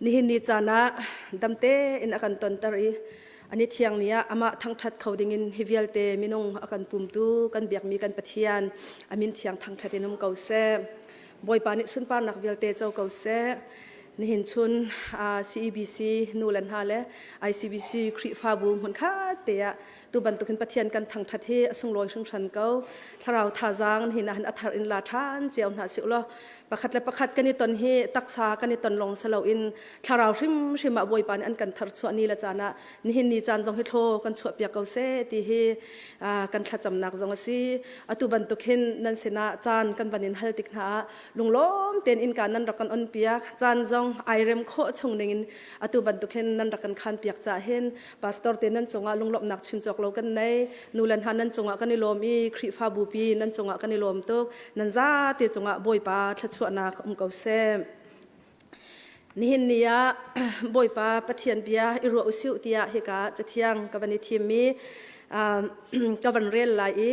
Nihin ni caan ah damte in a kan tonter i ani thiang ni ah amah thangṭhat kho dingin hi vialte minung a kan pumtu kan biakmi kan Pathian a min thiang thangṭhat in um ko seh. Bawipa nih sunparnak vialte co ko seh. Nihin chun CEBC nu le hna le ICBC Khrihfabu hmunkhat te ah tu bantukin Pathian kan thangṭhat hi a sunglawi hringhran ko. Thlarau thazaang nihin ah hin a thar in la ṭhan cio hna sih law pakhat le pakhat kan i ton hi taksa kan i ton lawng si loin thlarau hrimhrim ah Bawipa nih an kan tharchuah ni le caan ah nihin ni caan zong hi thlaw kan chuahpiak ko seh ti hi kan thlacamnak zong a si. Atu bantuk hin nan sinah caan kan van in hal tik hna ah lunglawm tein innka nan rak kan on piak caan zong ai rem khawh chung ning in atu bantuk hin nan rak kan khan piak ca hin pastor te nan cungah lunglawmhnak chim cawk lo kan nei nu le hna nan cungah kan i lawm i Khrihfabu pi nan cungah kan i lawm tuk nan zate cungah Bawipa thluachuahnak um ko seh. Nihin ni ah Bawipa Pathian bia i ruah usih tiah hika cathiang ka van i thim i ka van rel lai i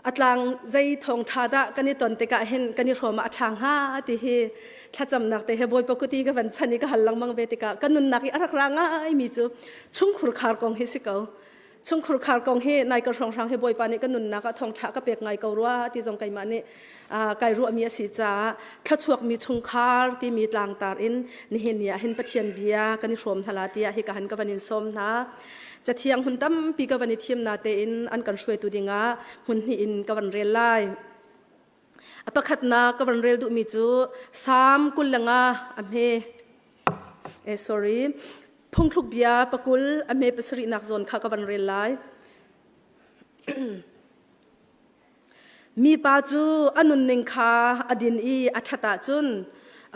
a tlang zei thawngṭha dah kan i ton tikah hin kan i hrawm ah a ṭha hnga ti hi thlacamnak te he Bawipa kuti ka van chan i ka hal lengmang ve tikah ka nunnak i a rak ra ngaimi cu chungkhur khar kong hi si ko. Chungkhur khar kong hi nai ka hrawnghrang hi Bawipa nih ka nunnak ah thawngṭha ka pek ngai ko rua ti zong keimah nih kai ruahmi a si caah thluachuakmi chungkhar timi tlangtar in nihin ni ah hin Pathian bia kan i hrawm hna la tiah hika han ka van in sawm hna. Cathiang hmun tampi ka van i thim na tein an kan hruaitu dingah hmun hnih in ka van rel lai. A pakhatnak ka van rel duhmi cu Salm 25 a hme eh sorry phungthluk bia pakul a hme pasarihnak zawn kha ka van rel lai. Mipa cu a nunning kha a din i a ṭhat ahcun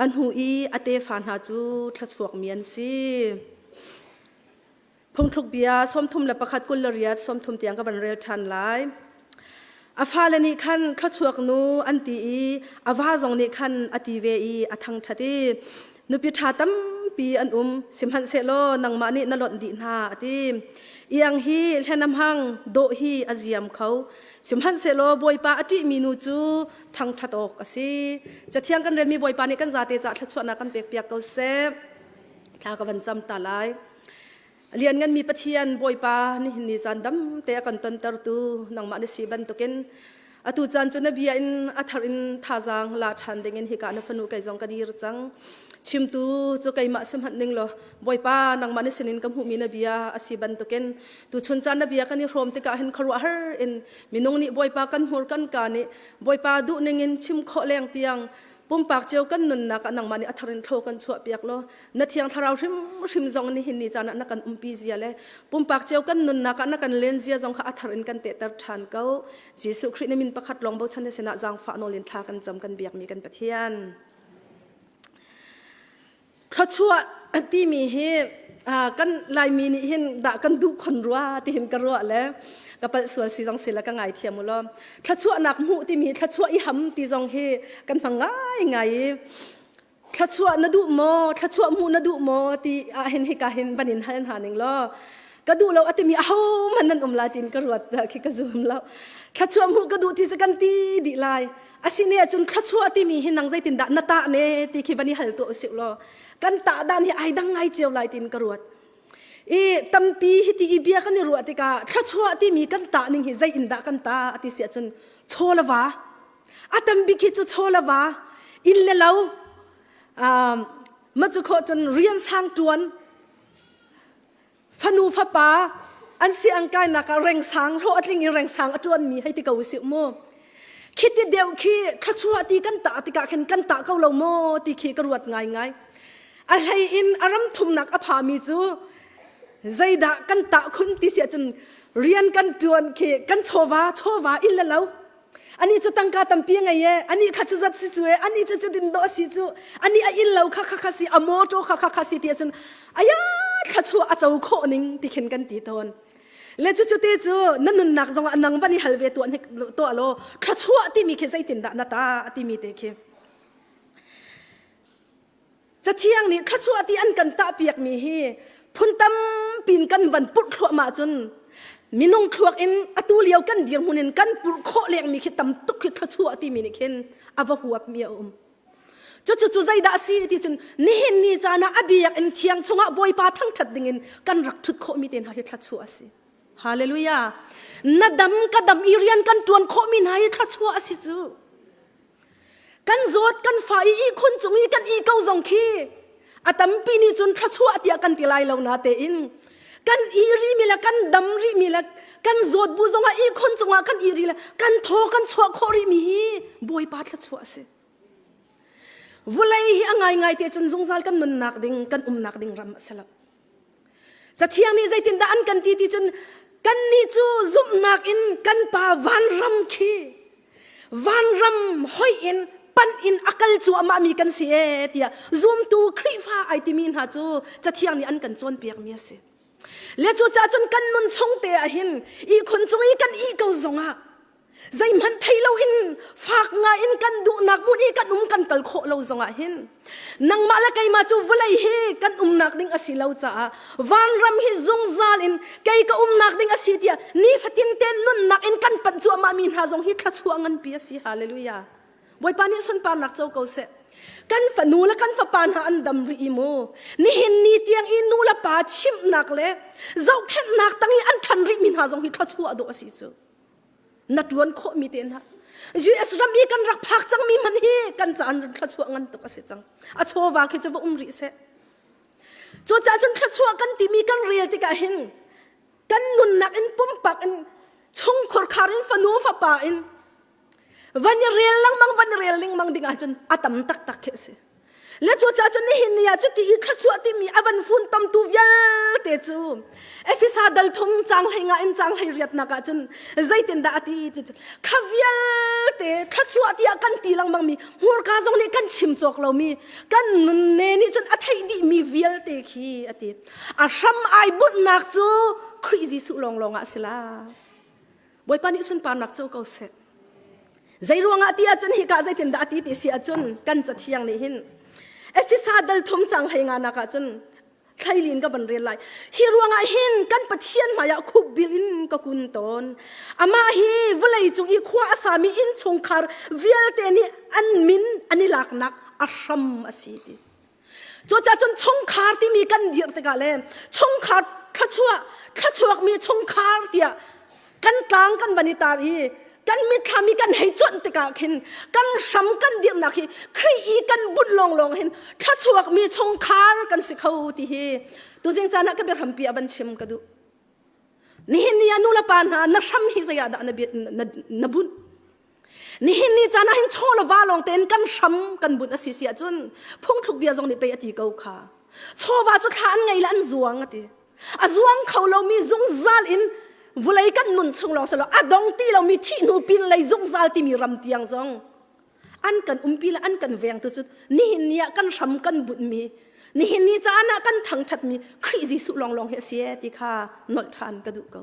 a hnu i a tefa hna cu thluachuakmi an si. Phungthluk bia 31 28 30 tiang ka van rel ṭhan lai. A fale nih khan thluachuak nu an ti i a va zong nih khan a ti ve i a thangṭhat i nupi ṭha tampi an um sihmanhsehlaw nangmah nih na lonh dih hna a ti. Iang hi hlen a hmang, dawh hi a ziam kho. Sihmanhsehlaw Bawipa a ṭihmi nu cu thangṭhat awk a si. Cathiang kan relmi Bawipa nih kan zate caah thluachuahnak kan pekpiak ko seh. Thla ka van cam ta lai. Liannganmi Pathian Bawipa nihin ni caan dam te a kan tontertu nangmah na si bantukin atu caan cu na bia in a thar in thazaang la ṭhan dingin hika na fanu kei zong ka dir cang. Chimtu cu keimah si hmanh ning law Bawipa nangmah na sinin ka hmuhmi na bia a si bantukin tuchun caan na bia kan i hrawm tikah hin khuaruahhar in minung nih Bawipa kan hmur kan ka nih Bawipa duh ningin chim khawh leng tiang pumpak cio kan nunnak ah nangmah nih a thar in thlo kan chuah piak law na thiang thlarau hrimhrim zong nihin ni caan ah na kan umpi zia le pumpak cio kan nunnak ah na kan len zia zong kha a thar in kan tehter ṭhan ko Jesuh Khrih na min pakhat lawng bochan na sinah zaangfah nawl in thla kan cam kan biakmi kan Pathian Thluachuah timi hi kan Laimi nih hin dah kan duh khon rua tihin ka ruah le ka palh sual si zong si la ka ngaithiam u law thluachuahnak hmuh timi thluachuah i ham ti zong hi kan hmang ngai ngai i thluachuah na duh maw thluachuah hmuh na duh maw ti ah hin hika hin van in hal hna ning law ka duh lo atimi aho man nan um lai tin ka ruat khi ka zum lo thluachuah hmuh ka duh ti cu kan ti dih lai Asine ahcun thluachuah timi hi nang zeitindah na tah ne ti khi van i hal tuah usih law kan tah dan hi ai dang ngai cio lai tiin ka ruat. I tampi hi ti i bia kan i ruah tikah thluachuah timi kan tah ning hi zei in dah kan tah ti si ahcun chaw le va a tam bik hi cu chaw le va inn le lo ma cu khawh cun rian sang tuan Fanu fapa an si ang kainak ah rengsang hlawh a tling i rengsang a ṭuanmi hei ti ko usih mu. Khi ti deuh khi thluachuah ti kan tah tikah khin kan tah ko lo maw ti khi ka ruat ngaingai. A hlei in a ram thumnak a phami cu zeidah kan tah khun ti si ahcun rian kan ṭuan khi kan chawva chawva inn le lo ani cu tangka tampi ngei e ani kha cu zat si cu e ani cu cu din do si cu ani a inn lo kha kha kha si a motor kha kha kha si ti ahcun aya thla chu a co khawh ning ti khin kan ti tawn le cu cu te cu na nunnak zong ah nang van i hal ve tuah tuah law thluachuah timi khi zeitin dah na ta timi te khi Cathiang nih thluachuah ti an kan tahpiakmi hi phun tampi in kan van purh thluahmah cun minung thluak in atu lio kan dirhmun in kan purh khawh lengmi khi tam tuk khi thluachuah timi nih khin a va huapmi a um. Cucu cu zeidah a si ti cun nihin ni caan ah a biakinn thiang chungah Bawipa thangṭhat dingin kan rak ṭhut khawhmi te hna hi thluachuah a si. Hallelujah. Na dam ka dam i rian kan ṭuan khawhmi hna hi thluachuah a si cu. Kan zawt kan fa i ihkhun cung i kan ih ko zong khi a tampi nih cun thluachuah tiah kan ti lai lo na tein kan ih rihmi le kan dam rihmi le kan zawt bu zongah ihkhun cungah kan ih rih le kan thaw kan chuah khawh rihmi hi Bawipa thluachuah a si. Vulei hi a ngaingai te cun zungzal kan nunnak ding kan umnak ding ram a si lo. Cathiang nih zeitindah an kan ti ti cun kannih cu zumhnak in kan pa vanram khi vanram hoih in panh in a kal cuahmah mi kan si ee tiah zumtu Khrihfa ai timi hna cu Cathiang nih an kan cawnpiak mi a si. Le cucaah cun kan nun chung te ah hin ihkhun cung i kan ih ko zongah zeihmanh thei loin fak ngai in kan duhnak hmun i kan um kan kal khawh lo zongah hin nangmah le keimah cu vawlei hi kan umnak ding a si lo caah vanram hi zungzal in kei ka umnak ding a si tiah nifatin te nunnak in kan panh cuahmah mi hna zong hi thluachuah nganpi a si hallelujah Bawipa nih sunparnak co ko seh kan fanu le kan fapa hna an dam rih i mu nihin ni tiang i nu le pa chimhnak le zohkhenhnak tang i an ṭhan rih mi hna zong hi thluachuah dawh a si cu na ṭuan khawhmi te hna US ram i kan rak phak cangmi hmanh hi kan caan thluachuah ngan tuk a si cang a chawva khi cu va um rih seh cucaah cun thluachuah kan timi kan rel tikah hin kan nunnak in pumpak in chungkhur khar in fanu fapa in van i rel lengmang van i rel lengmang ding ahcun a tam taktak khi a si Le cucaah cun nihin ni ah cuti i thluachuah timi a van funtomtu vialte cu Efesa dal thum cang hlei nga in cang hlei riatnak ah cun zeitindah a ti ti cu kha vialte thluachuah tiah kan ti lengmang mi hmurka zong nih kan chim cawk lomi kan nunne nih cun a theih dihmi vialte khi a ti a hram ai bunhnak cu Khrih Jesuh lawnglawng ah a si la Bawipa nih sunparnak co ko seh. Zei ruangah ti ahcun hika zeitindah a ti ti si ahcun kan cathiang nih hin Efesa dal thum cang hlei nga nak ahcun thlailin ka van rel lai. Hi ruangah hin kan Pathian hmaiah khukbil in ka kun tawn. Amah hi vawlei cung i khua a sami innchungkhar vialte nih an min an i laknak a hram a si ti. Cucaah cun chungkhar timi kan dirh tikah le chungkhar thluachuah thluachuakmi chungkhar tiah kan tlang kan van i tar i kan mitthlam i kan hei cuanh tikah khin kan hram kan dirhnak hi Khrih i kan bunh lawnglawng hin thluachuakmi chungkhar kan si kho ti hi tuzing caan ah ka biahrampi a van chim ka duh. Nihin ni ah nu le pa hna na hram hi zei ah dah na, na, na bunh? Nihin ni caan ah hin chaw le va lawng tein kan hram kan bunh a si si ahcun phungthluk bia zong nih pei a ti ko kha. Chawva cu thla an ngei le an zuang a ti. A zuang kho lomi zungzal in vulei kan nun chung lawng silo a dong ti lomi thih hnu pin lei zungzal timi ram tiang zong an kan umpi le an kan veng tu cu nihin ni ah kan hram kan bunhmi nihin ni caan ah kan thangṭhatmi Khrih Jesuh lawnglawng hi a si ti kha nolh ṭhan ka duh ko.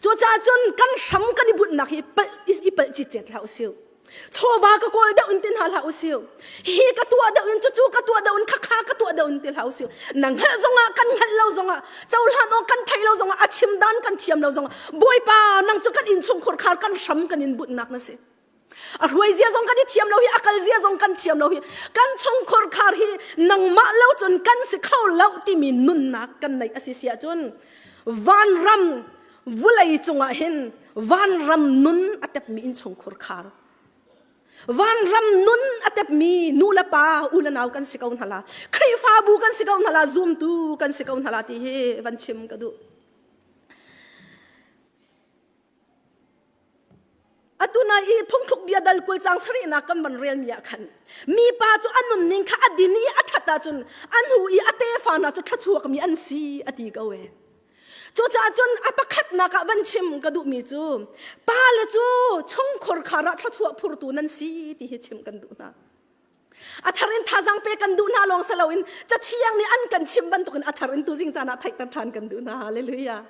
Cucaah cun kan hram kan i bunhnak hi palh i palh citcet hlah usih. Chawva ka kawl deuh in ti hna hlah usih. Hi ka tuah deuh in cucu ka tuah deuh in khakha ka tuah deuh in ti hlah usih. Na hngalh zongah kan hngalh lo zongah cohlan awk kan theih lo zongah a chim dan kan thiam lo zongah Bawipa nang cu kan innchungkhur khar kan hram kan in bunhnak na si. A hruai zia zong kan i thiam lo hi a kal zia zong kan thiam lo hi kan chungkhur khar hi nangmah lo cun kan si kho lo timi nunnak kan neih a si si ahcun vanram vulei cungah hin vanram nun a tepmi innchungkhur khar vanram nun a tepmi nu le pa u le nau kan si ko hna la Khrihfabu kan si ko hna la zumtu kan si ko hna la ti hi van chim ka duh Atu na i phungthluk bia dal kul cang sarihnak kan van relmi ah khan mipa cu a nunning kha a din i a ṭhat ahcun a hnu i a tefa hna cu thluachuakmi an si a ti ko e. Cucaah cun a pakhatnak ah van chim ka duhmi cu pale cu chungkhur khar ah thluachuah phurtu nan si ti hi chim kan duh hna. A thar in thazaang pe kan duh hna lawng si loin Cathiang nih an kan chimh bantukin a thar in tuzing caan ah theihter ṭhan kan duh hna. Hallelujah.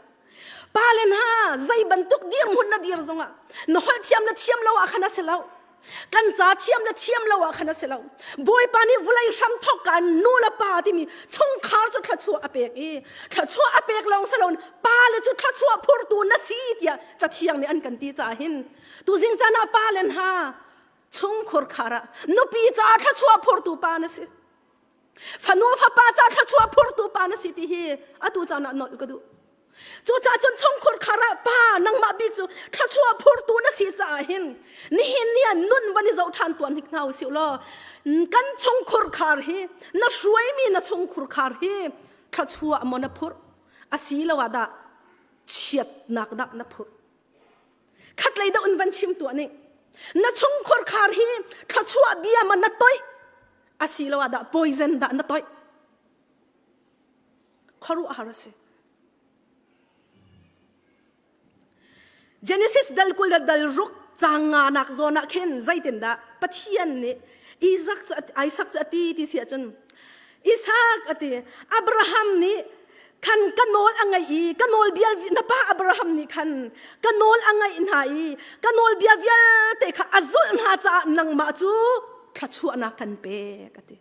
Pa le hna zei bantuk dirhmun na dir zongah na holh thiam le thiam lo ah khan a si lo. Kan ca thiam le thiam lo ah khan a si lo. Bawipa nih vulei hram thawk ka nu le pa timi chungkhar cu thluachuah a pek i thluachuah a pek lawng si loin pa le cu thluachuah phurtu na si tiah Cathiang nih an kan ti caah hin tuzing caan ah pa le hna. Chungkhur khar ah nupi caah thluachuah phurtu pa na si. Fanu fapa caah thluachuah phurtu pa na si ti hi atu caan ah nolh ka duh. Cucaah cun chungkhur khar ah pa nangmah bik cu thluachuah phurtu na si caah hin nihin ni ah nun van i zoh ṭhan tuan hnik hna usih law kan chungkhur khar hi na hruaimi na chungkhur khar hi thluachuah maw na phurh asiloah dah chiatnak dah na phurh Khatlei deuh in van chim tuah ning. Na chungkhur khar hi thluachuah bia ma na toih asiloah dah poison dah na toih. Khuaruahhar a si. Genesis dal 20 le dal ruk caang nga nak zawn ah khin zeitindah Pathian nih Isaac cu Isaac cu a ti ti si ahcun Isaac a ti Abraham nih khan ka nawl a ngaih i ka nawlbia na pa Abraham nih khan ka nawl a ngaih hna i ka nawlbia vialte kha a zulh hna caah nangmah cu thluachuahnak kan pek a ti.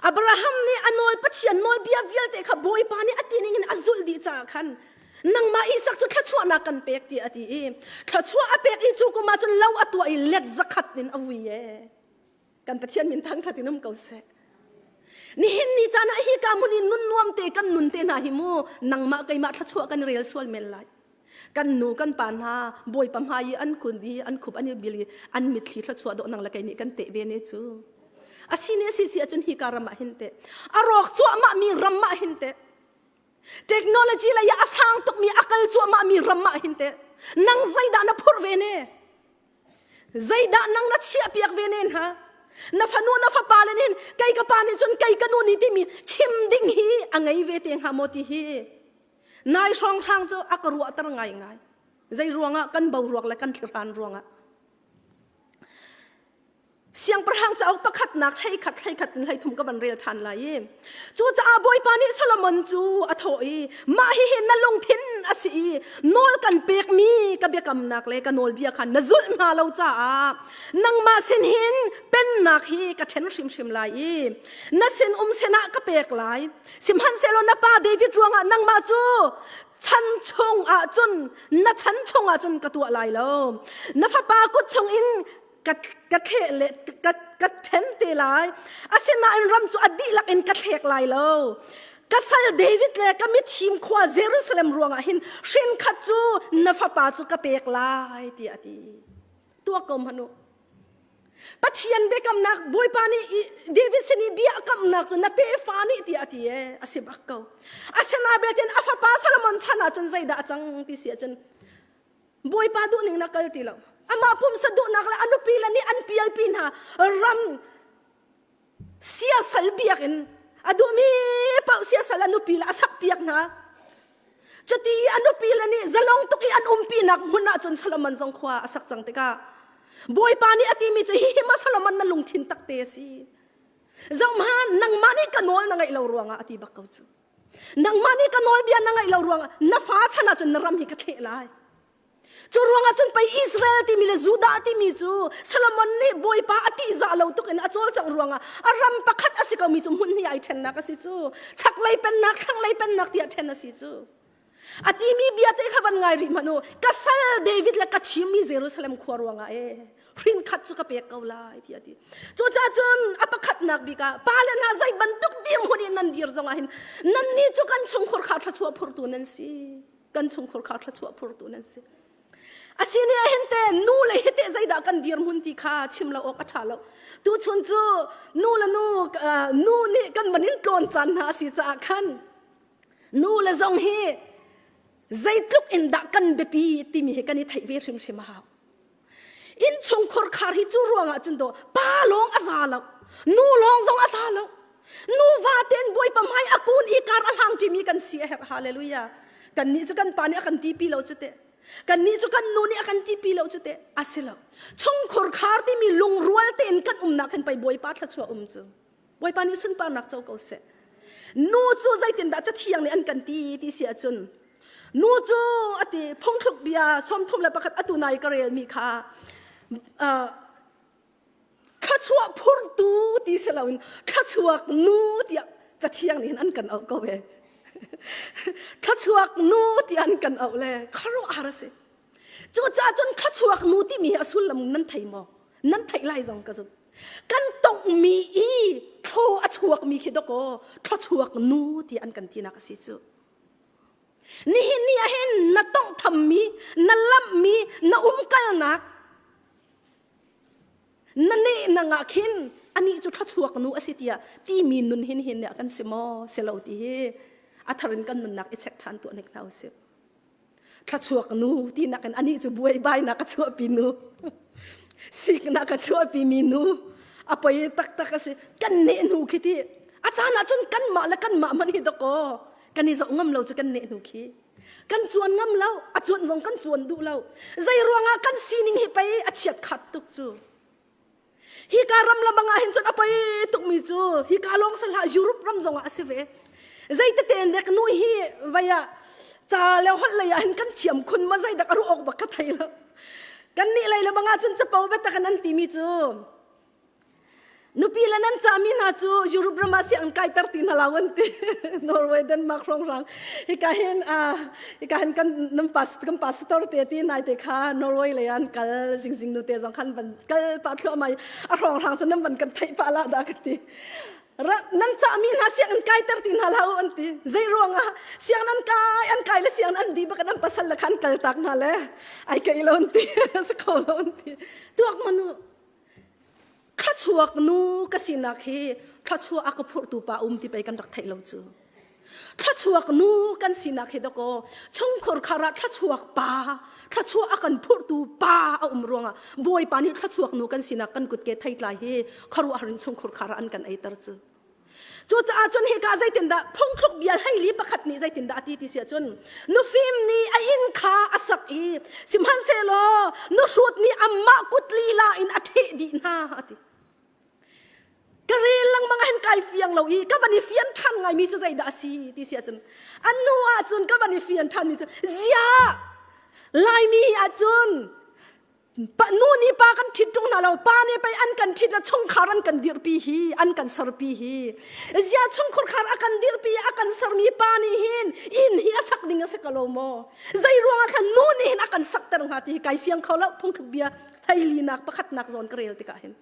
Abraham nih a nawl Pathian nawlbia vialte kha Bawipa nih a ti ning in a zulh dih caah khan nangmah Isak cu thluachuahnak kan pek tiah a ti i thluachuah a pek i cu kum ah cun lo a tuah i let zakhat in a vui e. Kan Pathian min thangṭhat in um ko seh. Nihin ni caan ah hi ka hmun i nun nuam te kan nun te hna hi mu nangmah keimah thluachuah kan rel sual men lai. Kan nu kan pa hna Bawipa hmai i an kun i an khup an i bil i an mitthli thluachuah dawh nang le kei nih kan teh ve ne cu. Asi ne si si ahcun hi ka ram ah hin teh a rawk cuahmah mi ram ah hin teh technology lei ah a sang tukmi a kal cuahmah mi ram ah hin teh nang zeidah na phurh ve ne? Zeidah nang na chiahpiak ve ne hna? Na fanu na fapa le nih kei ka pa nih cun kei ka nu nih timi chim ding hi a ngei ve te hnga maw ti hi nai hrawnghrang cu a ka ruahter ngaingai. Zei ruangah kan boruak le kan thlihran ruangah. Siangpahrang cauk pakhatnak 11 13 in 13 ka van rel ṭhan lai i cucaah Bawipa nih Solomon cu a thawh i mah hihi na lungthin a si i nawl kan pekmi ka biakamnak le ka nawlbia kha na zulh hna lo caah nangmah sin hin pennak hi ka ṭhen hrimhrim lai i na sin um sinah ka pek lai sihmanhsehlaw na pa David ruangah nangmah cu chan chung ah cun na chan chung ah cun ka tuah lai lo na fapa kut chung in ka ka thleh le ka ka ṭhen te lai asinain ram cu a dihlak in ka thlek lai lo ka sal David le ka mithim khua Jerusalem ruangah hin hrin khat cu na fapa cu ka pek lai tiah a ti tuak ko hmanh u Pathian biakamnak Bawipa nih David sin i bia a kamnak cu na tefa nih tiah a ti e a si bak ko asina belte a fapa Solomon chan ah cun zeidah a cang ti si ahcun Bawipa duhning na kal ti lo. Amah pumsa duhnak le a nupi le nih an pialpi hna ram siasal biakinn a duhmi paoh siasal a nupi le a sak piak hna. Cuti a nupi le nih zalong tuk i an umpinak hmun ah cun Solomon zong khua a sak cang tikah Bawipa nih a timi cu hihi ma Solomon na lungthin takte a si. Zohhmanh nangmah nih ka nawl na ngaih lo ruangah a ti bak ko cu. Nangmah nih ka nawlbia na ngaih lo ruangah na fa chan ahcun na ram hi ka thleh lai. Cu ruangah cun pei Israel timi le Judah timi cu Solomon nih Bawipa a ṭihzah lo tuk in a cawlcangh ruangah a ram pakhat a si komi cu hmun hnih ai ṭhennak a si cu. Chaklei pennak, thlanglei pennak tiah ṭhen a si cu. A timi bia te kha van ngai rih hmanh u. Ka sal David le ka thimmi Jerusalem khua ruangah ee hrin khat cu ka pek ko lai tiah a ti. Cucaah cun a pakhatnak bik ah pale hna zei bantuk dirhmun in nan dir zongah hin nannih cu kan chungkhur kha thluachuah phurtu nan si. Kan chungkhur kha thluachuah phurtu nan si. Asini hin te nu le hi te zeidah kan dirhmun ti kha chim lo awk a ṭha lo. Tuchun cu nu le nu nu nih kan van in tlawn caan hna a si caah khan nu le zong hi zeitluk in dah kan biapi timi hi kan i theih ve hrimhrim a hau. Innchungkhur khar hi cu ruangah cun do pa lawng a za lo nu lawng zong a za lo nuva ten bawipa hmai a kun i kar a hlang ṭimi kan si a herh hallelujah kan nih cu kan pa nih a kan tipi lo cu teh kan nih cu kan nu nih a kan tipi lo cu teh a si lo chungkhur khar timi lungrual tein kan umnak hin pei bawipa thluachuah um cu Bawipa nih sunparnak co ko seh. Nu cu zeitindah cathiang nih an kan ti ti si ahcun nu cu ati phungthluk bia 31 atu nai ka relmi kha thluachuah phurtu ti si loin thluachuak nu tiah cathiang nih an kan auh ko ve. Thluachuak nu tiah an kan auh le khuaruahhar a si. Cucaah cun thluachuak nu timi hi a sullam nan thei maw? Nan theih lai zong ka zum. Kan tonghmi i thlaw a chuakmi khi dawkaw thluachuak nu ti an kan tinak a si cu. Nihin ni ah hin na tonghthammi, na lamhmi, na umkalnak, na nehnak ah khin anih cu thluachuak nu a si tiah timi nun hin hin nih kan si maw si lo ti hi a thar in kan nunnak i check ṭhan tuah hnik hna usih. Thluachuak nu tinak in anih cu buaibainak a chuahpi nu, siknak a chuahpi mi nu, a poi taktak a si. Kan neh hnu khi ti a caan ah cun kanmah le kanmah hmanh hi dawkaw kan i zoh ngam lo cu kan neh hnu khi. Kan cuan ngam lo, a cuan zong kan cuan duh lo. Zei ruangah kan sining hi pei a chiat khat tuk cu. Hika ram le bang ah hin cun a poi tukmi cu hika lawng si hlah Europe ram zong ah a si ve. Zeitete in dek nu hi vai ah ca le holh lei ah hin kan thiam khun ma zeidak a ruah awk bak ka thei lo. Kan nih lei le bang ah cun capo biatak in an timi cu Nupi le nan cahmi hna cu Europe ram ah sianginn kaiter ti hna lo an ti. Norway, Denmark hrawnghrang. Hika hin hika hin kan nan pas kan pastor te ti nai te kha Norway lei an kal zingzing nu te zong khan van kal pah thluahmah i a hrawnghrang cu nan van kan theih pah la dah ka ti. Nan cahmi hna sianginn kaiter ti hna lo an ti. Zei ruangah sianginn an kai an kai le sianginn an dih bak an pasal le khan kal tak hna le ai kei lo an ti. Si kho lo an ti. Tuak manu Thluachuak nu ka sinak hi thluachuah a ka phurhtu pa um ti pei kan rak theih lo cu. Thluachuak nu kan sinak hi dakaw chungkhur khar ah thluachuak pa thluachuah a kan phurhtu pa a um ruangah Bawipa nih thluachuak nu kan sinak kan kutke theitlai hi khuaruahhar in chungkhur khar ah an kan eiter cu. Cucaah cun hika zeitindah phungthluk bia hleili pakhat nih zeitindah a ti ti si ahcun nufim nih a inn kha a sak i sihmanhsehlaw nuhrut nih amah kut lila in a ṭheh dih hna a ti. Ka rel lengmang ah hin kai fiang lo i ka van i fian ṭhan ngaimi cu zeidah a si ti si ahcun an hnu ahcun ka van i fian ṭhanmi cu ziah Laimi ahcun Nu nih pa kan ṭhit ṭung hna lo, pa nih pei an kan ṭhit le chungkhar an kan dirhpi hi, an kan serpi hi. Zia chungkhar a kan dirhpi a kan sermi pa nih hin inn hi a sak ding a si ko lo maw? Zei ruangah khan nu nih hin a kan sakter hnga ti hi kai fiang kho lo phungthluk bia hleilinak pakhatnak zawn ka rel tikah hin.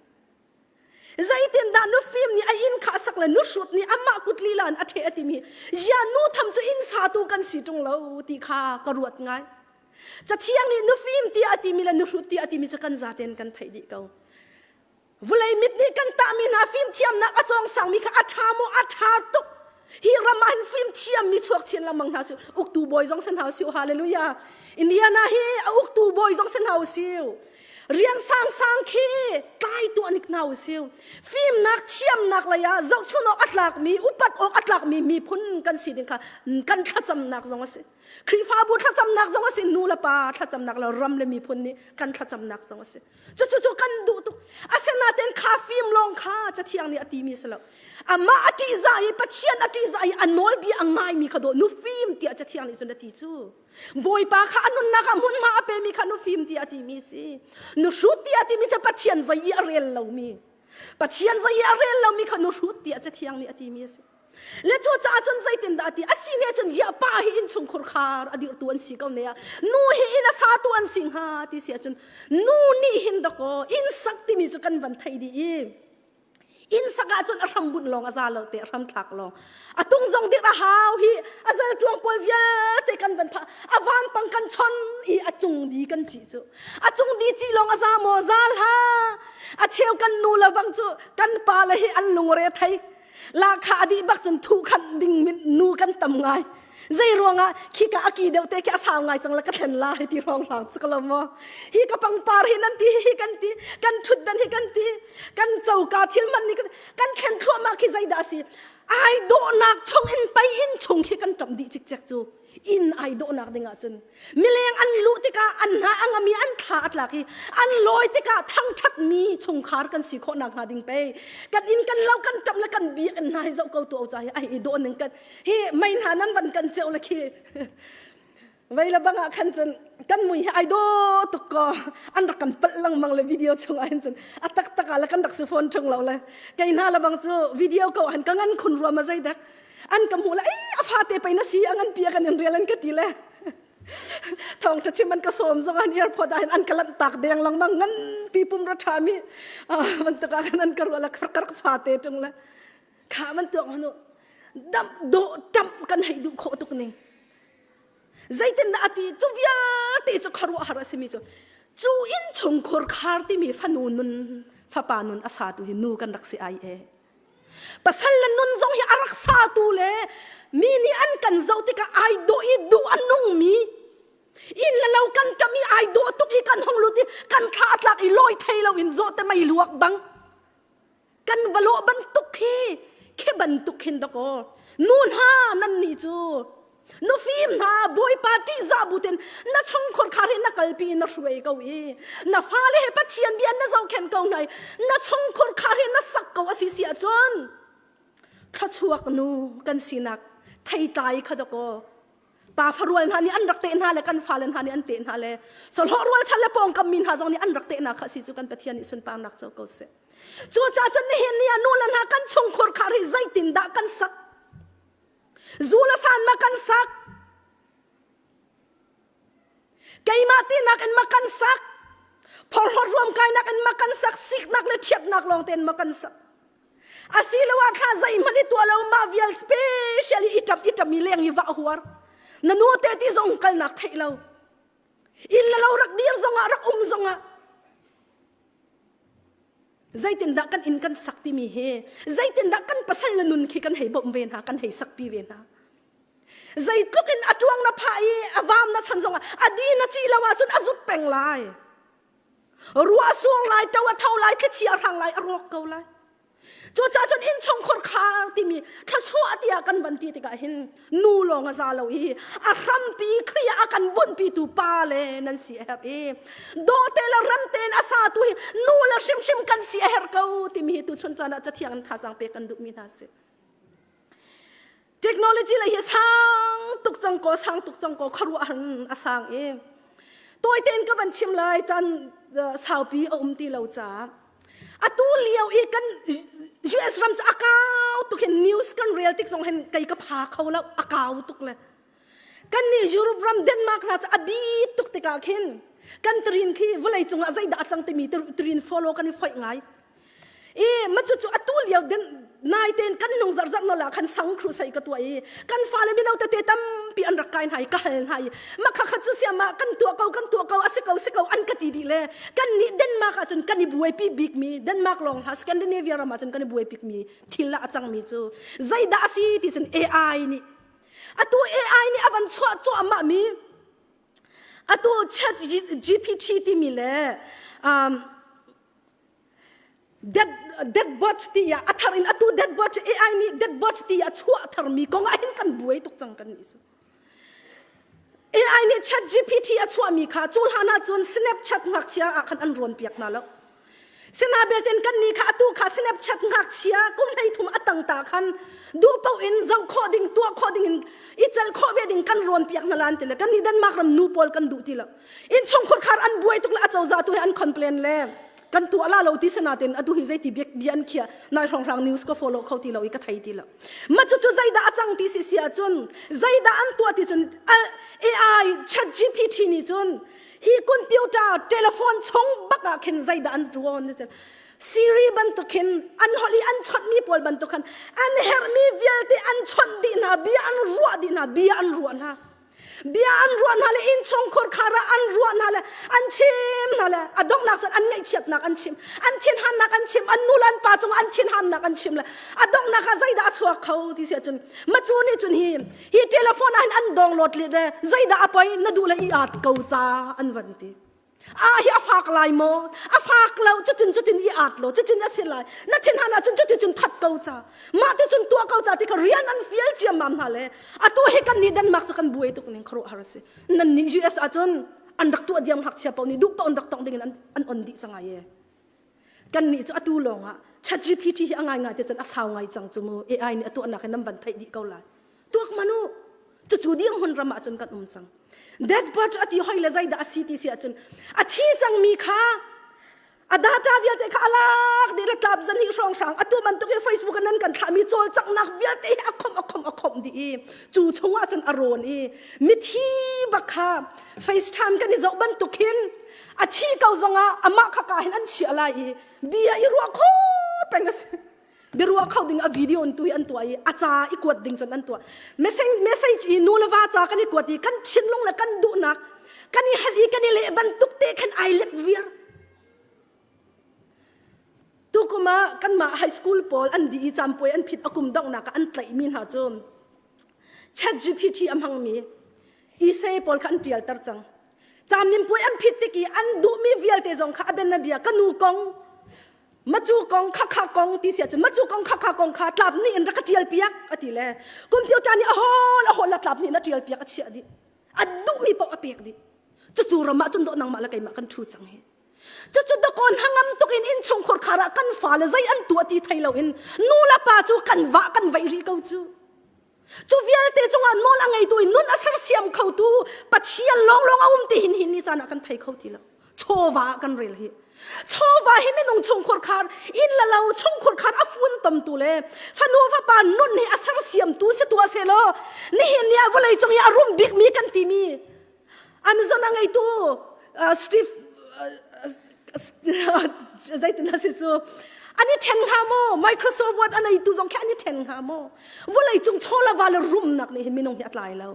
Zeitindah nufim nih a inn kha a sak le nuhrut nih amah kut lila in a ṭheh a timi zia nu tham cu inn satu kan si ṭung lo ti kha ka ruat ngai. Cathiang nih nufim tiah a timi le nuhrut tiah a timi cu kan zaten kan theih dih ko. Vulei mit nih kan tahmi hna fimthiamnak a cawng sangmi kha a ṭha maw a ṭha tuk. Hi ram ah hin fimthiammi chuak chin lengmang hna su uktu bawi zong si hna usih hallelujah. Indiana hi a uktu bawi zong si hna usih. Rian sangsang khi tlai tuah nik hna usih. Fimnak thiamnak lei ah zohchun awk a tlakmi upat awk a tlakmi miphun kan si ding kha kan thlacamnak zong a si. Khrihfabu thlacamnak zong a si, nu le pa thlacamnak le ram le miphun nih kan thlacamnak zong a si. Cucu cu kan duh tuk. Asinain kha fim lawng kha Cathiang nih a timi a si lo. Amah a ṭihzah i Pathian a ṭihzah i a nawlbia a ngaimi kha dawh nufim tiah Cathiang nih cun a ti cu. Bawipa kha a nunnak ah hmunhma a pemi kha nufim tiah a timi a si. Nuhrut tiah a timi cu Pathian zei i a rel lomi. Pathian zei i a rel lomi kha nuhrut tiah Cathiang nih a timi a si. Le cucaah cun zeitindah a ti? A si ne cun ziah pa hi innchungkhur khar a dirhtu an si ko ne ah nu hi inn a satu an si hnga ti si ahcun nu nih hin dakaw inn sak timi cu kan van theih dih i inn sak ahcun a hram bunh lawng a za lo te a hram thlak lawng a tung zong dirh a hau hi a zal ṭuang pawl vialte kan van phah a vanpang kan chon i a cung di kan cih cu a cung di cih lawng a za maw za hlah a cheu kan nu le bang cu kan pa le hi an lungre thei Lahkhah a dih bak cun thuh khanh ding nu kan tam ngai. Zei ruangah khika a ki deuh te khi a sau ngai cang la ka thlen la hi ti rong rang cu ka lo maw. Hi ka pangpar hi nan ti hi kan ti kan thutdan hi kan ti kan coka thil man ni kan thlen thluahmah khi zeidah a si. Ai dawhnak chung in pei in chung khi kan ṭam dih cikcek cu. Inn ai dawhnak ding ahcun mileng an luh tikah an hna a ngami an thla a tlak i an lawi tikah thangṭhatmi chungkhar kan si khawh nakhnga ding pei kan inn kan lo kan ṭap le kan biakinn hna hi zoh ko tu ca hi ai i dawh ning kan hi mei hna nan van kan ceuh le khi vei le bang ah khan cun kan mui hi ai dawh tuk ko an rak kan palh lengmang le video chung ah hin cun a taktak ah le kan rak si phone ṭung lo le kei hna le bang cu video ko han ka ngan khun rua ma zei dek an ka hmuh le ei a fate pei na si a ngan pi a kan in rial an ka ti le. Thawngṭha chim an ka sawm zong an airport ah hin an ka lanh tak deng lengmang ngan pi pum ra ṭha mi bantuk ah khan an ka ruah la ka rak fa te ṭung le kha man tuak hanu dam dawh ṭam kan hei duh khawh tuk ning. Zeitindah a ti cu vialte cu khuaruahhar a simi cu cu innchungkhur khar timi fanu nun fapa nun a satu hi nu kan rak si ai e. Pasal le nun zong hi a rak satu le mi nih an kan zoh tikah ai dawh i duh a nungmi inn le lo kan ṭam i ai dawh tuk i kan hong lut i kan thla a tlak i lawi thei lo in zawh te mei luak bang kan va lawh bantuk khi khi bantuk hin dakaw nu hna nan nih cu nufim hna bawipa ṭihzah bu ten na chungkhur khar hi na kalpi na hruai ko i na fale he pathian bia na zohkhenh ko hna i na chungkhur khar hi na sak ko a si si ahcun thluachuak nu kan sinak theitlai kha dakaw pa farual hna nih an rak teh hna le kan fale hna nih an teh hna le solhawh rualchan le pawngkam mi hna zong nih an rak teh hna kha si cu kan Pathian nih sunparnak co ko seh. Cucaah cun nihin ni ah nu le hna kan chungkhur khar hi zeitindah kan sak? Zu le san ma kan sak? Keimah tinak in ma kan sak? Phorhlawt ruamkainak in ma kan sak? Siknak le ṭhiatnak lawng tein ma kan sak? Asiloah thla zeihmanh i tuah lo mah vial special i ṭap i ṭami leng i vah huar. Na nu te ti zong kalnak theih lo. Inn le lo rak dir zongah rak um zongah zeitindah kan inn kan sak timi hi zeitindah kan pasal le nun khi kan hei bawmh ve hna kan hei sakpi ve hna zeitluk in a tuang na phah i a vam na chan zongah a di na ci lo ahcun a zut peng lai Ruah sur lai, to a tho lai, thlichia a hrang lai, a rawk ko lai. Cucaah cun innchungkhur khar timi thluachuah tiah kan van ti tikah hin nu lawng a za lo i a hrampi Khrih a kan bunhpitu pa le nan si a herh i dawte le ram tein a satu hi nu le hrimhrim kan si a herh ko timi hi tuchun caan ah cathiang in thazaang pek kan duhmi hna si. Technology lei hi sang tuk cang ko sang tuk cang ko khuaruah a sang i tawi tein ka van chim lai caan saupi a um ti lo caah atu lio i kan US ram cu a kau tuk hin news kan rel tik zong hin kei ka pha kho lo a kau tuk le kan nih Europe ram Denmark hna cu a bi tuk tikah khin kan trin khi vawlei cungah zeidah a cang timi trin follow kan i foih ngai I ma cu cu atu lio den nai ten kan nung zarh zarh nola khan sang khru sai ka tua i kan fale mino tete tampi an rak kai hna i ka hal hna i ma kha kha cu siama kan tuah ko kan tuah ko asi ko si ko an ka ti dih le kan nih Denmark ah cun kan i buaipi bik mi Denmark lawng hla Scandinavia ram ah cun kan i buaipi mi thil ah a cang mi cu zeidah a si ti cun AI nih atu AI nih a van chuah cuahmah mi atu chat GPT timi le um, dead dead bot ti ah a thar in atu dead bot AI nih dead bot ti ah chuah tharmi kong ah hin kan buai tuk cang kan nih su AI nih chat GPT a chuahmi kha cu hlan ah cun Snapchat ngakchia ah khan an rawn piak hna lo Sina belten kan nih kha atu kha Snapchat ngakchia kum hlei thum a tang ta khan duh paoh in zoh khawh ding tuah khawh ding in i cel khawh ve ding kan rawn piak hna lan ti le kan nih Denmark ram nu pawl kan duh ti lo innchungkhur khar an buai tuk le a cozah tu hi an complain le kan tuah la lo ti sanatin atu hi zeiti bia bia an khia nai hrawnghrang news ka follow kho ti lo i ka thei ti lo ma cu cu zeidah a cang ti si si ahcun zeidah an tuah ti cun AI chat GPT nih cun hi computer telephone chung bak ah khin zeidah an tuan ni cun Siri bantuk khin an holh i an chawnh mi pawl bantuk khan an herhmi vialte an chawnh dih hna bia an ruah dih hna bia an ruah hna bia an ruah hna le innchungkhur khar ah an ruah hna le an chim hna le a donghnak cun an ngaihchiatnak an chim an thinhannak an chim an nu le an pa cungah an thinhannak an chim le a donghnak ah zeidah a chuak kho ti si ahcun macu nih cun hi hi telephone ah hin an download le zeidah a poi na duh le i at ko ca an van ti Ah hi a fak lai maw? A fak lo cutin cutin i at lo cutin a si lai. Na thinhan ahcun cutin cun that ko ca. Mah ti cun tuah ko ca ti kha rian an fial ciammam hna le atu hi kan nih Denmark cu kan buai tuk ning khuaruahhar a si. Nan nih US ahcun an rak tuah diam ngakchia paoh nih duh paoh an rak tong ding in an, an on dih cang ai e. Kan nih cu atu lawng ah ChatGPT hi a ngaingai te cun a sau ngai cang cu mu AI nih a tuahnak in nan van theih dih ko lai. Tuak manu cucu dirhmun ram ah cun kan um cang. Dead bird a ti hoi le zeidah a si ti si ahcun a thi cangmi kha A data vialte kha a lak dih le tlap zan hi hrawng hrang atu bantuk in Facebook in nan kan thlahmi cawlcanghnak vialte hi a khomh a khomh a khomh dih i cu chungah cun a rawn i mithi bak kha FaceTime kan i zoh bantuk hin a thi ko zongah amah kha ka hin an chiah lai i bia i ruah kho peng a si. Biaruah kho ding a video in tu hi an tuah i a ca i kuat ding cun an tuah. Message message i nu le va ca kan i kuat i kan thinlung le kan duhnak kan i hal i kan i leh bantuk te khan ai let viar. Tukum ah kanmah high school pawl an dih i campuai an phit a kum donghnak ah an tlaihmi hna cu ChatGPT a hmangmi essay pawl kha an ṭialter cang. Caminpuai an phit tik i an duhmi vialte zong kha a biana bia ka nu kong macu kong khakha kong ti sia cun macu kong khakha kong kha tlap nih in rak ka ṭial piak a ti le computer nih a hawl a hawl la tlap nih in a ṭial piak a chiah dih a duhmi paoh a pek dih cucu ram ah cun dawh nangmah le keimah kan ṭhu cang hi Cucu dakawn hangam tuk in innchungkhur khar ah kan fale zei an tuah ti thei loin nu le pa cu kan vah kan veih rih ko cu. Cu vialte cungah nawl a ngeitu in nun a sersiam khotu Pathian lawnglawng a um ti hin hin ni caan ah kan thei kho ti lo. Chawva ah kan rel hi. Chawva hi minung chungkhur khar inn le lo chungkhur khar a fun tomtu le fanu fapa nun hi a sersiamtu si tuah se law nihin ni ah vawlei cung i a rum bikmi kan timi Amazon a ngeitu Steve zeitin a si cu an i ṭhen hnga maw Microsoft Word a neitu zong khi an i ṭhen hnga maw vawlei cung chawlava le rumnak nih hin minung hi a tlai lo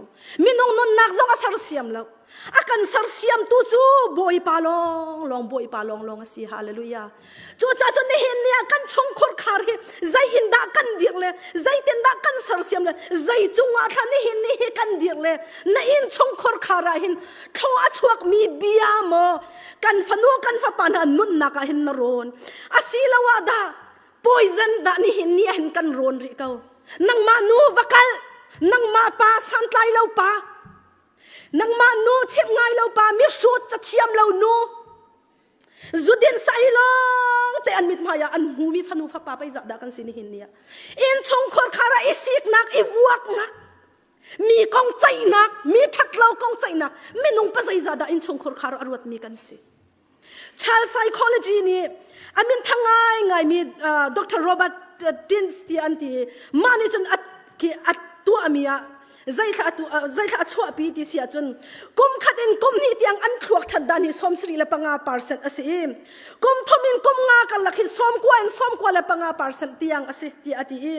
minung nunnak zong a sersiam lo a kan sersiamtu cu Bawipa lawng lawng Bawipa lawng lawng a si hallelujah Cucaah cun nihin ni ah kan chungkhur khar hi zei in dah kan dir le zeitin dah kan sersiam le zei cungah thla nihin ni hi kan dir le na inn chungkhur khar ah hin thlaw a chuakmi bia maw kan fanu kan fapa hna nunnak ah hin na rawn asiloah dah poison dah nihin ni ah hin kan rawn rih ko nangmah nu va kal nangmah pa santlai lo pa nangmah nu chimh ngai lo pa mihrut cathiam lo nu Zudin sai lawng te an mithmai ah an hmumi fanu fapa pei zah dah kan si nihin ni ah innchungkhur khar ah i siknak i vuaknak mi kong ceihnak mi ṭhatlo kong ceihnak minung pa zeizah dah innchungkhur khar a ruatmi kan si child psychology nih a min thang ngai ngaimi Dr. Robert Tins ti an ti mah nih cun a tuahmi ah zeithla a chuahpi ti si ahcun kum khat in kum hnih tiang an thluak ṭhat dan hi 75% a si i kum thum in kum nga karlak hi 90 in 95% tiang a si tiah a ti i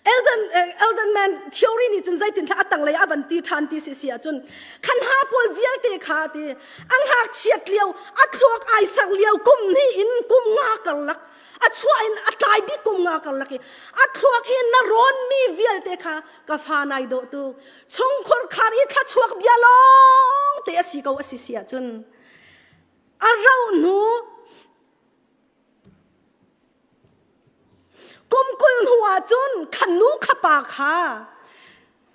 Elden, Eldenman theory nih cun zeitin thla a tanglei a van ti ṭhan ti si si ahcun khan ha pawl vialte kha ti ang ngakchiat lio a thluak ai ser lio kum hnih in kum nga karlak a chuah in a tlai bik kum nga karlak i a thluak i na rawnmi vialte kha ka fa nai dawh tu chungkhur khar i thlachuak bia lawng te a si ko a si si ahcun a rauh hnu kum 20 hnu ahcun khan nu kha pa kha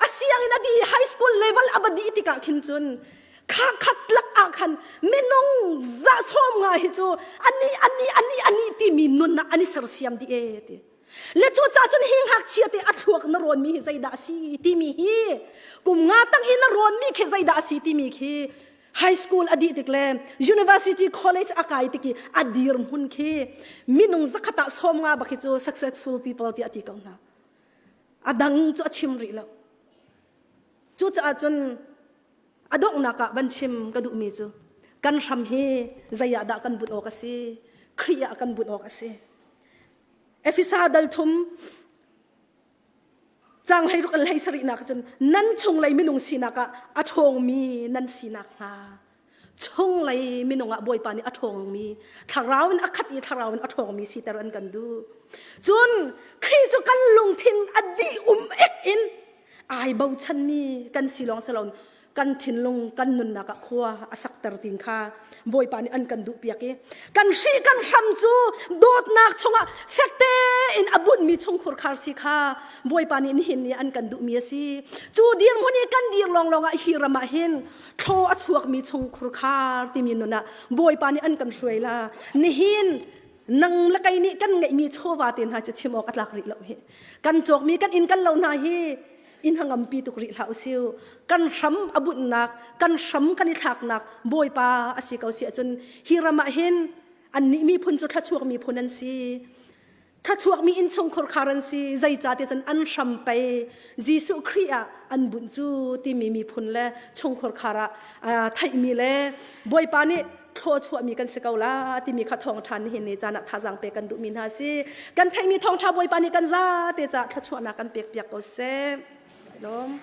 a sianginn a dih high school level a va dih tikah khin cun kha khat lak ah khan minung za sawm nga hi cu ani ani ani ani timi nun ah an i sersiam dih e ti le cu ca cun hi ngakchia te a thluak na rawn mi hi zeidah a si timi hi kum nga tang i na rawn mi khi zeidah a si timi khi high school a dih tik le university college a kai tik i a dir hmun khi minung zakhat ah sawm nga bak hi cu successful people ti a ti ko hna A dang cu a chim rih lo. Cucaah cun a donghnak ah van chim ka duhmi cu kan hram hi zei ah dah kan bunh awk a si? Khrih ah kan bunh awk a si. Efesa dal thum cang hlei ruk an hlei sarihnak cun nan chunglei minung sinak ah a ṭhawngmi nan sinak hnga chunglei minung ah Bawipa nih a ṭhawngmi thlarau in a khat i thlarau in a ṭhawngmi siter an kan duh. Cun Khrih cu kan lungthin a dih um ek in ai bochanmi kan si lawng si loin kan thinlung kan nunnak ah khua a sakter tin kha Bawipa nih an kan duh piak i kan hri kan hram cu dawtnak chungah fekte in a bunhmi chungkhur khar si kha Bawipa nih nihin ni an kan duhmi a si. Cu dirhmun i kan dir lawnglawng ah hi ram ah hin thlaw a chuakmi chungkhur khar timi nun ah Bawipa nih an kan hruai la nihin nang le kei nih kan ngeihmi chawva te hna cu chim awk a tlak rih lo hi kan cawkmi kan inn kan lo hna hi in hangampi tuk rih hlah usiu kan hram a bunhnak kan hram kan i thlaknak Bawipa a si ko si ahcun hi ram ah hin. Annih miphun cu thluachuak miphun an si. Thluachuakmi innchungkhar khar an si. Zeicahtiah cun an hram pei Jesuh Khrih ah an bunh cu timi miphun le chungkhar khar ah theihmi le Bawipa nih thluachuahmi kan si ko la timi kha thawngṭha nihin ni caan ah thazaang pek kan duhmi hna si. Kan theihmi thawngṭha Bawipa nih kan zate caah thluachuahnak kan pek piak ko seh. Lawm.